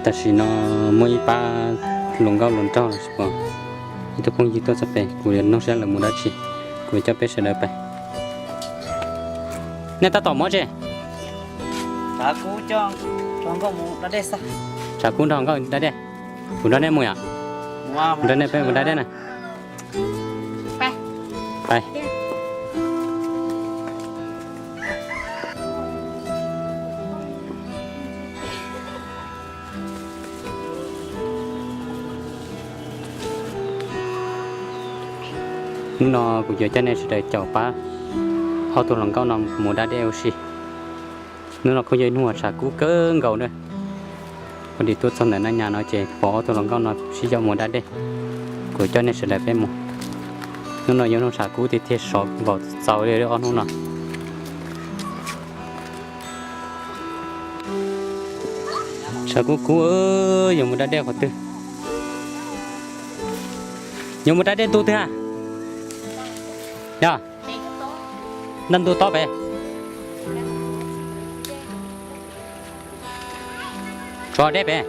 Tam sim no muaj ib pab hluas nkauj hluas nraug los sis puas, ib tug phooj ywg tuaj txog pem, kuv yuav nug seb lawv mus dab tsi, kuv yuav coj peb sawv daws pais. Nej tab tom mus dab tsi? Tshav kub nrog nkauj da dej. Kuv nrog nej mus yom? Kuv nrog nej peb mus da dej na. Hnub no kuv yuav coj nej sawv daws caum pab ob tug hluas nkauj no mus da dej ua si. Hnub no kuj yog ib hnub uas tshav kub kawg nkaus na. Ua li tuaj txog ntawm Naj Nyas no ces pom ob tug hluas nkauj no sib yaum mus da dej. Kuv coj nej sawv daws peb mus. Hnub no yog hnub tshav kub tiag tiag, sov vau txaus li ob hnub no. Tshav kub kub, yuav mus da dej qhov twg? Yuav mus da dej ntu twg a? Yog, naj ntu tob pem. Tso dej pem.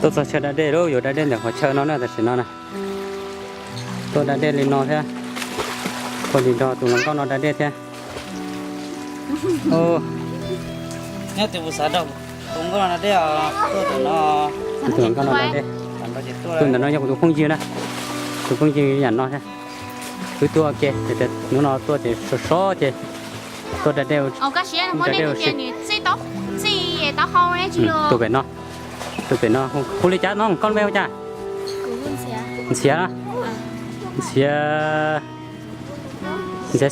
Tuaj txog chaw da dej lawm, yuav da dej ntawm qhov chaw no na, tam sim no na. Tuaj da dej li no thiab, ua li nrog tus hluas nkauj no da dej thiab. Tus hluas nkauj no da dej, tus ntawm no yog kuv tus phooj ywg na, tus phooj ywg yam no thiab. Wb tuaj ua ke, hnub no tuaj ces sov sov ces tuaj da dej, da dej ua si. Tus pem no, tus pem no hu li cas no, koj lub npe hu cas? Ntxhiav, Ntxhiav, Ntxhiav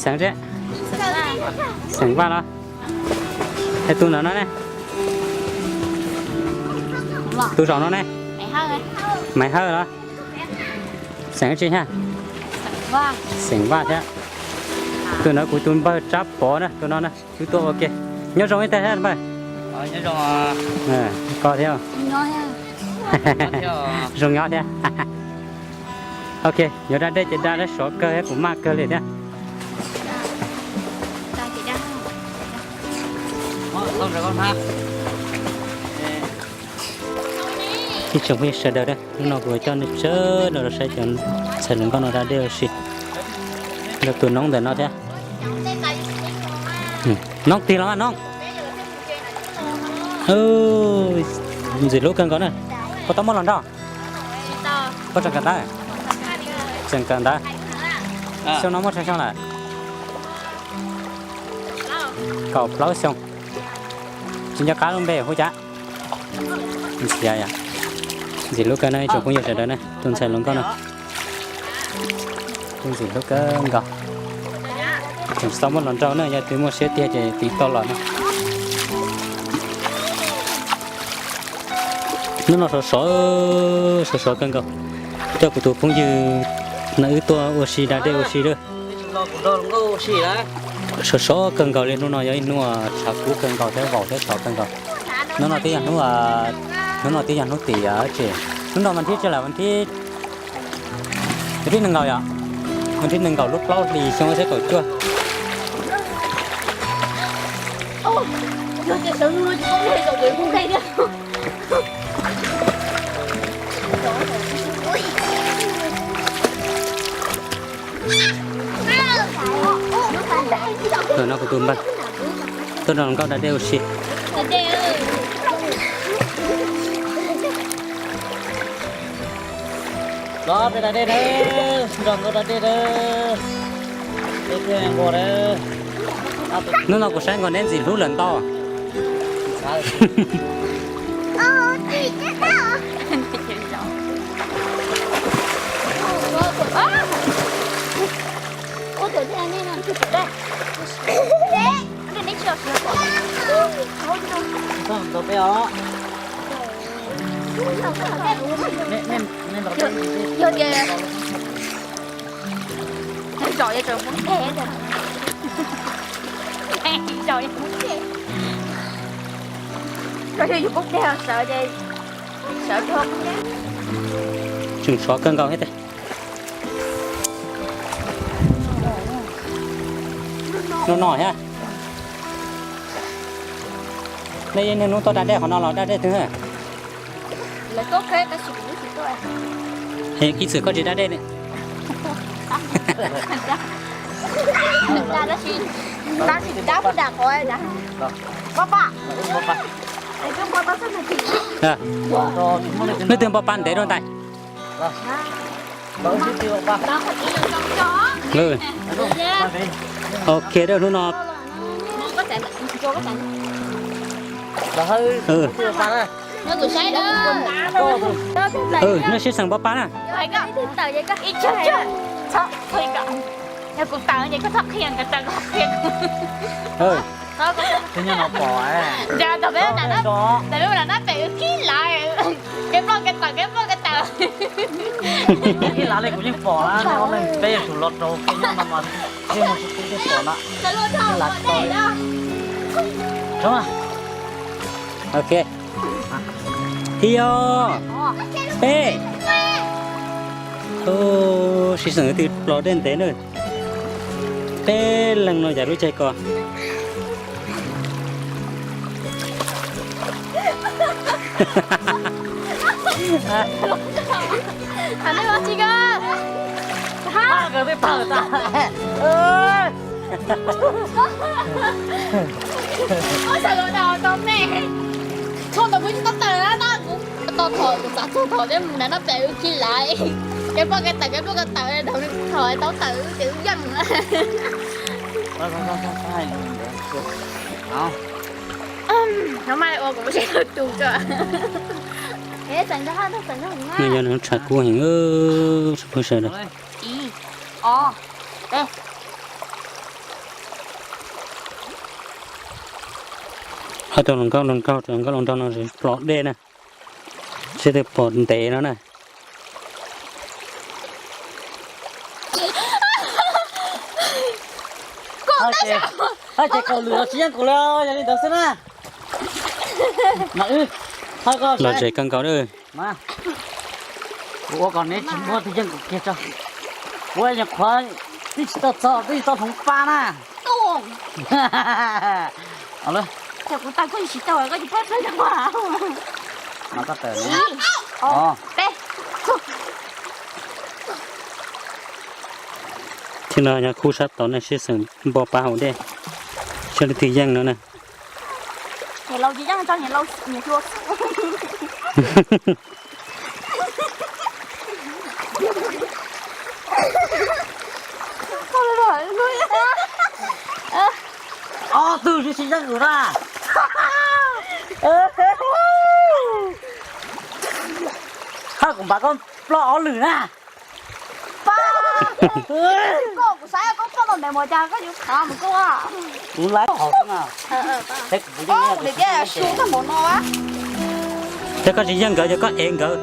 Xeev Vaj los? Es tus ntawm no ne? Tus zaum no ne? Maiv Hawj los? Xeem tsi thiab? Xeem Vaj thiab. Tus no kuv tus npawg Tsab Pov na, tus no na, wb tuaj ua ke. Nyob zoo ib tag thiab npawg. Koj thiab. Zoo nyob thiab. Ok, yuav da dej ces da dab sov kawg thiab, kuv maj kawg li thiab. Ib tsoom phooj ywg sawv daws, hnub no kuv coj nej sawv daws los saib cov ntxhais hluas nkauj no da dej ua si rau tus noob ntawm no thiab. Noob tig los noob. Ntxim hlub kawg nkaus na. Puas tau muaj hluas nraug? Puas tseem kawm ntawv? Tseem kawm ntawv. Xyoo no muaj tsawg xyoo lawm? Kaum plaub xyoo. Tsis nco qab lub npe hu cas? Ntxhiav. Ntxim hlub kawg no ib tsoom phooj ywg sawv daws na, tus ntxhais hluas nkauj no. Tus ntxim hlub kawg nkaus. Tseem tsis tau muaj hluas nraug na, yog tus muaj siab tiag ces tiv toj los na. Hnub no sov sov, sov sov kawg nkaus. Coj kuv tus phooj ywg no wb tuaj ua si da dej ua si lawm. Sov sov kawg nkaus li, hnub no yog ib hnub tshav kub kawg nkaus thiab vau thiab sov kawg nkaus. Hnub no twb yog hnub, hnub no twb yog hnub tim tsis, hnub no vas thib tsi lawm, vas thib, vas thib nees nkaum yom, vas thib nees nkaum lub plaub hlis xyoo ob txhiab kaum cuaj. Tus no kuv tus npawg tuaj nrog nkauj da dej ua si. Los peb da dej na, nrog nkauj da dej na. Hnub no kuv saib nkaus neb ntxim hlub lawm ntau. Yog tias zom ces tseem poob dej, zom ces poob dej, koj yog yus poob dej sawv ces sawv rau poob dej. Sov kawg nkaus thiab. No no thiab. Nej niaj hnub tuaj da dej qhov no los da dej twg? Kib Txwm koj tsis da dej ne. Leej twg npo pa ntev dua ntais? Ok, hnub no nej sib xeem npo pa na. Yog kuv tawm ces koj txhob qhia nkawd tawm, koj qhia kuv. Peb lam nab pem wb khib lav, kev ploj kev tawm, kev ploj kev tawm. Khib lav li kuv yeej pom na, peb yuav tsum los rau kev nyob no mas thiaj muaj sib tw thiaj pom na. Khib lav tau. Ok. Ib, ob, peb. Sib xeem twb plos dej ntev na. Peb leeg no yam lub caij ko. Txog thaum kuv txav txog thaum peb mus nab pem wb khib lav, kev ploj kev tawm, kev ploj kev tawm, thaum tau tawm ces wb yeej. Nyob mas ua kuv tsis tau tus tso. Nws yog nws tshav kub heev, sawv daws. Ib, ob, peb. Ob tug hluas nkauj hluas nraug, hluas nkauj hluas nraug no plos dej na. Sib tw pom ntev no na. Ces kaum lwm los tsis yeej kuv li, yog li ntawd xwb na. Los zem kawg nkaus na. Kuv ua kom neb tsis muaj twg yeej kuv kiag tso. Kuv nyuam qhuav twb tsis tau txog, twb tsis tau hloov pa na. Kuv tau koj tsis tau koj tsis pab txog. Ib, ob, peb. Thaum no nyob khub sab tod nej sib xeem npo pa hauv dej, seb leej twg yeej no na. Ob tug sib sib yeej ua na. Haj, kuv npam koj ploj ob lwm na. Koj, kuv saib koj ploj tau ntev mus cas koj yuav khav mus koj. Kuv laiv hauv xwb na. Kuv niam tias su tag npaum no. Yog koj tsis yeej nkawd ces koj ev nkawd.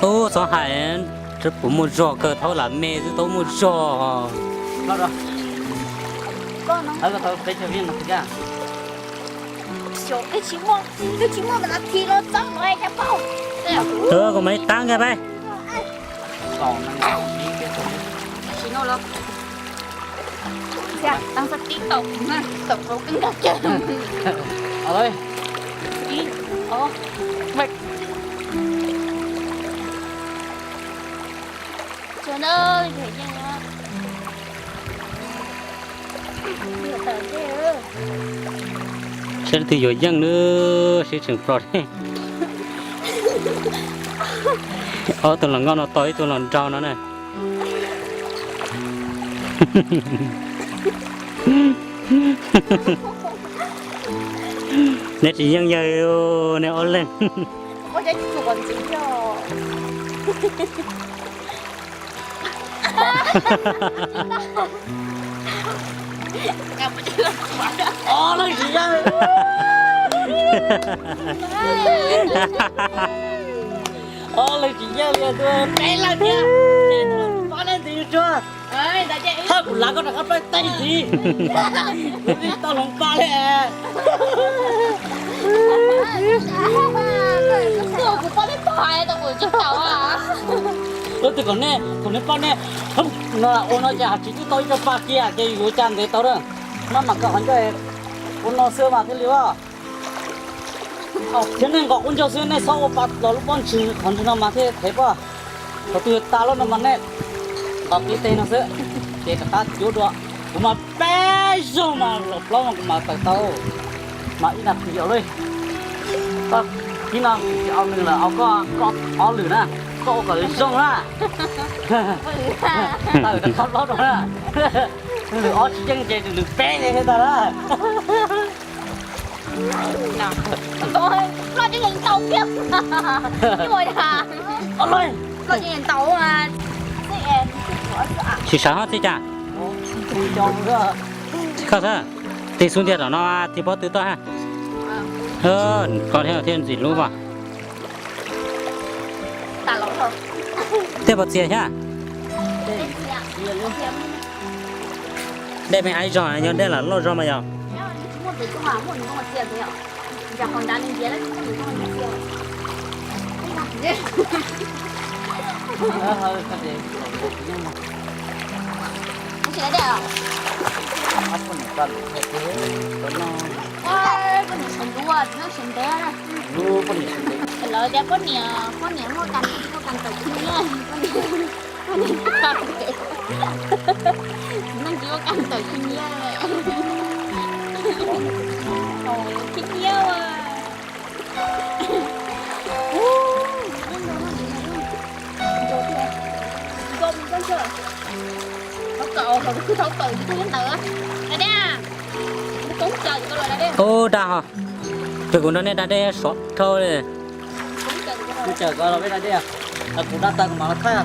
Ub, txhob hais, puas muaj zog kawg, thaub lam me xwb tau muaj zog. Kuv mam li tab nkag peb. Saib leej twg yuav yeej nawb, sib tseem ploj. Ob tug hluas nkauj no tos ib tug hluas nraug no na. Neb tsis yeej yawg, neb ob leeg. Ob leeg tsis yeej. Ob leeg tsis yeej li, peb leeg thiab. Ob leeg ntxiv tsuag. Thawj kuv lav koj rov qab plaub teg ntxiv. Kuv twb tau hloov pa li. Kuv poj nej pog hais tau kuv tsis tau. Ua twg kom nej, kom nej poj nej no ua no ces hais tsis twb tau ib co pa kiag ces yuav cas ntev tau na. Maj mam kawg qhov ncauj ua no xwb mas thiaj li os. Thiab nej nqos qub ncauj xwb nej txhob ua pa los lub pob ntseg qhov ntseg no mas thiaj thev pob. Thaum twg tas lawm no mas nej nqos qib teg no xwb ces rov qab cuab dua. Kuv mas peb zaug mas los plaub mas kuv mas tawm tau. Mas ib nas this os li. Koj ib no kuv tsis au nws lawm, au koj, koj ob lwm na, koj ua kom zoo na. Tawm rov qab plaub rau na. Lwm ob tsis yeej ces lwm peb li thiaj tag na. Loj tseem tau thiab. Loj tseem tau. Tsis sawv hov txij cas. Koj xwb, tig xub ntiag tom no tig pob tw toj ha. Koj thiaj thiaj ntxim hlub mas. Tej pov txias thiab. Dej me ib zog yog dej lam loj zog mas yog. Lawv tias poj niam, poj niam muaj kas, muaj kas tawm khib nyiab, poj niam, poj niam, neeg tsis muaj kas tawm khib nyiab, khib nyiab. Ub, dag ho. Peb kuv nrog nej da dej sov dhau li. Kuv cawm koj los peb da dej, kuv da tas kuv mam los thaij.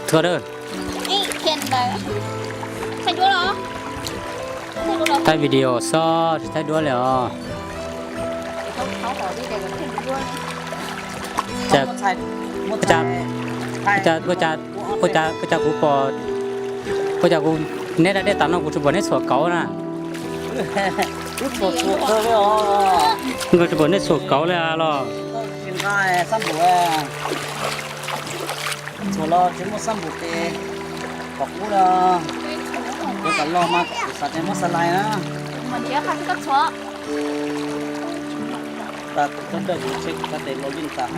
Thuav dawb. Thaij video xwb tsis thaij duab li os. Ua cas kuv pom, ua cas kuv, neb da dej tas no kuv tsis pom neb txhuam kauv na. Kuv tsis pom neb txhuam kauv li los. Txhuam los tsis muaj xab npum ces kom kub los, yuav kom los mas kuv xav tias muab xa lais na. Tas kuv txog dawm kuv tsheb kuv xav tias los yeej tas.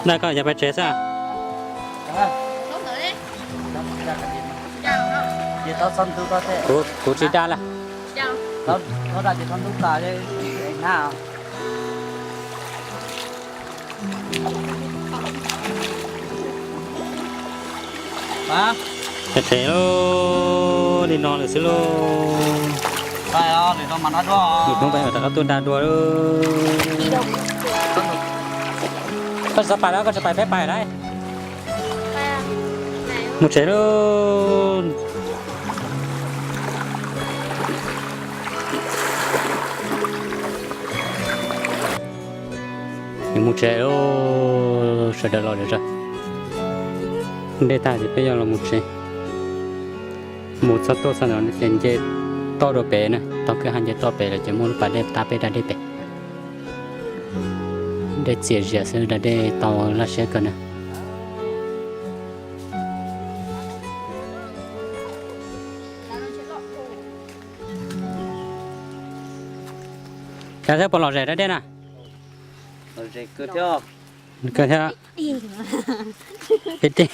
Dai koj yuav pais tsev xwb. Kuv, kuv tsis da lawm. Pais tsev lauj, li no lawm xwb lauj. Hnub peb rov qab tuaj da dua lauj. Koj tsis tau pais los, koj tsis pais peb pais lauj. Mus tsev lauj. Mus tsev lauj, sawv daws los tso. Dej tag ces peb yuav los mus tsev. Mus txog tuaj txog ntawd ces nce toj rau pem na, tog kwj ha nce toj pem lawm ces muaj lub pas dej tab peb da dej pem. Dej txias zias xwb, da dej tau laj siab kawg na. Cas thiab puas lom zem da dej na? Kawg thiab. Peb tij.